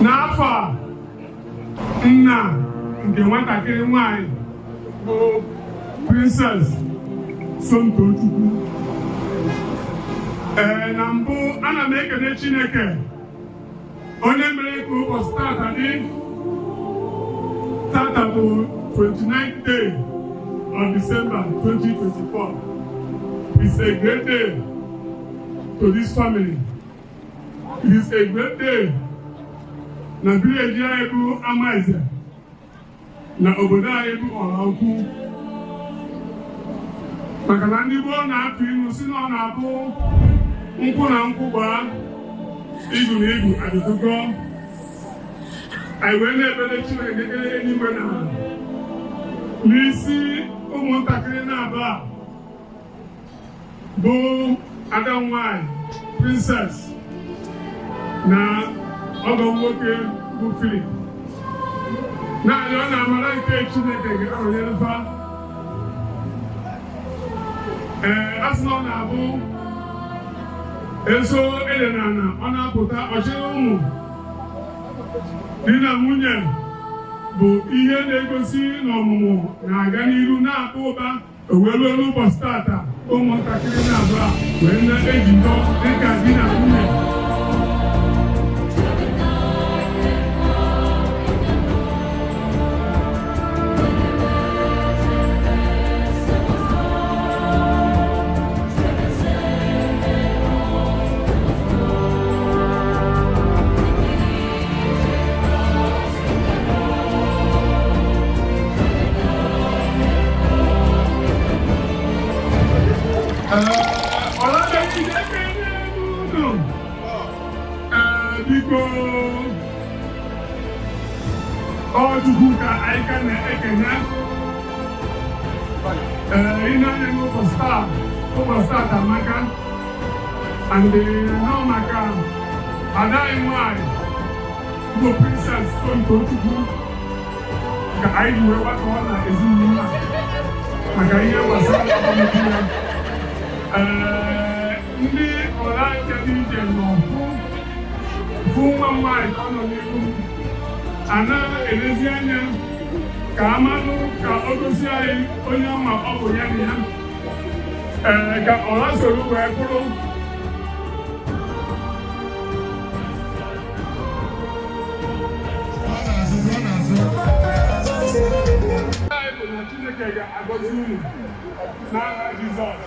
N'afọ a, nna nke nwatakịrị nwanyị bụ Princess Somtochukwu. Ee, na mbụ, ana m ekele Chineke onye mere ka ụbọchị tata dị. Tata bụ 29th day of December 2024. It's a great day to this family. It is a great day na village anyị bụ Amaeze, na obodo anyị bụ Ọhaukwu, maka na ndị gboo na-atụ ilu si na ọ na-abụ nkwụ na nkwụ gbaa, igu na igu adịtụkọ. Anyị wee na-ekpere Chineke ekpere eluigwe na ala n'isi ụmụntakịrị na-abụ a bụ ada nwanyị Princess na ọgọ nwoke bụ Philip. Naanị ọ na-amara nke Chineke ga-arụnyere fa. Ee, a sị na ọ na-abụ eso ede na ana, ọ na-apụta ọchịrị. Ụmụ di na nwunye bụ ihe na-egosi na ọmụmụ na-aga n'iru, na-aba ụba. O wee ruo n'ụbọchị tata, ụmụntakịrị na-abụ a wee na-ejikọ dịka di na nwunye. Ọlabegide, ekele unu. Ee, biko, ọ Chukwu ka anyị ka na-ekene. Ee, ị na-anya n'ụbọchị taa, ụbọchị taa ka amaka and nọ maka ada anyị nwanyị bụ Princess Somtochukwu ka anyị ji wee gbakọọ na ezinụlọ a maka ihe gbasara ọmụmụ ya. Ee, ndị ọla nke dị ije nọ fụ nwa m nwaanyị ka ọ nọ n'ihu m a na-elezi anya ka amanụ ka o gosi anyị onye ọma ọ bụ ya na ya. Ee, ka ọla soro wee bụrụ. Anyị bụ na Chineke ga-agọzi unu n'aha Jizọs.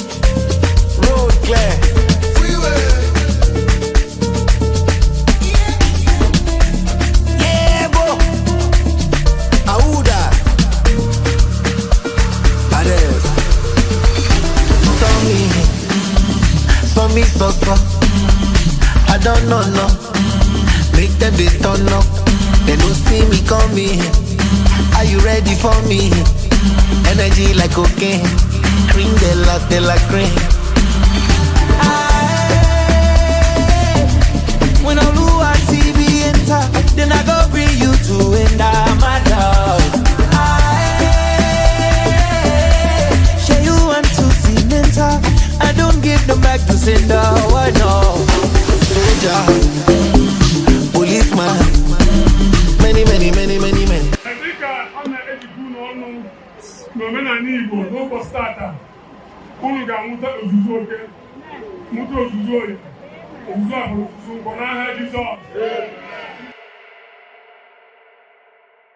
Road clear. Freeway. Yeah, bo. Aouda. Badass. Me, so me, so so. I don't know, no. Make them they turn up. They don't see me coming. Are you ready for me? Energy like cocaine. Cream de la cream. Aye. When Oluwa TV enter, then I go bring you to end my dog. Aye. Say you want to see mental. I don't give them back to sender. Why no? Soldier, policeman, many, many, many, many men. Dịka ọ na-ejikọ unu ọnụ n'omenala Igbo n'ụbọchị tata, unu ga-amụta ozuzu oke, mụta ozuzu oyi, ozuzu afọ, ozuzu nkwọ n'aha Jizọs.